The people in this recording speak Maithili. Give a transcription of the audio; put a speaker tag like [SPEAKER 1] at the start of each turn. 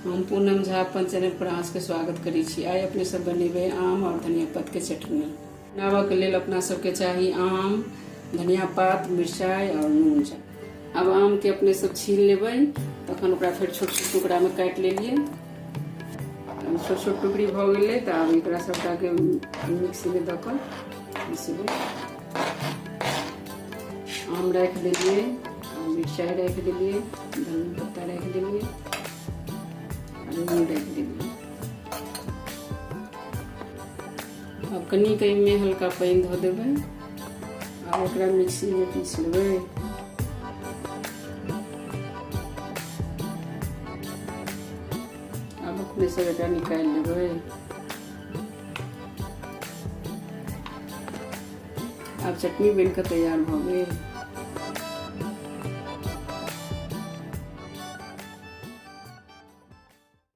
[SPEAKER 1] हम पूनम झा अपन चैनल पर अहाँ सबके स्वागत करै छी। आइ अपने सब बनेबै आम और धनिया पात के चटनी। बनाबऽ के लेल अपना सबके चाही आम, धनिया पात, मिरचाई और नून। आब आम के अपने सब छील लेबै, तखन ओकरा फेर छोट छोट टुकड़ा में काटि लेलियै। छोट छोट टुकड़ी भऽ गेलै तऽ आब एकरा सबटा के मिक्सी में दऽ कऽ पिसबै। आम राखि देलियै, मिरचाइ राखि देलियै, धनिया पत्ता राखि देलियै आ नून राखि देलियै। आब कनिक एहिमे हल्का पानि धऽ देबै। आब एकरा मिक्सीमे पीस लेबै। आब अपने सब एकरा निकालि लेबै। आब चटनी बनि कऽ तैयार भऽ गेल।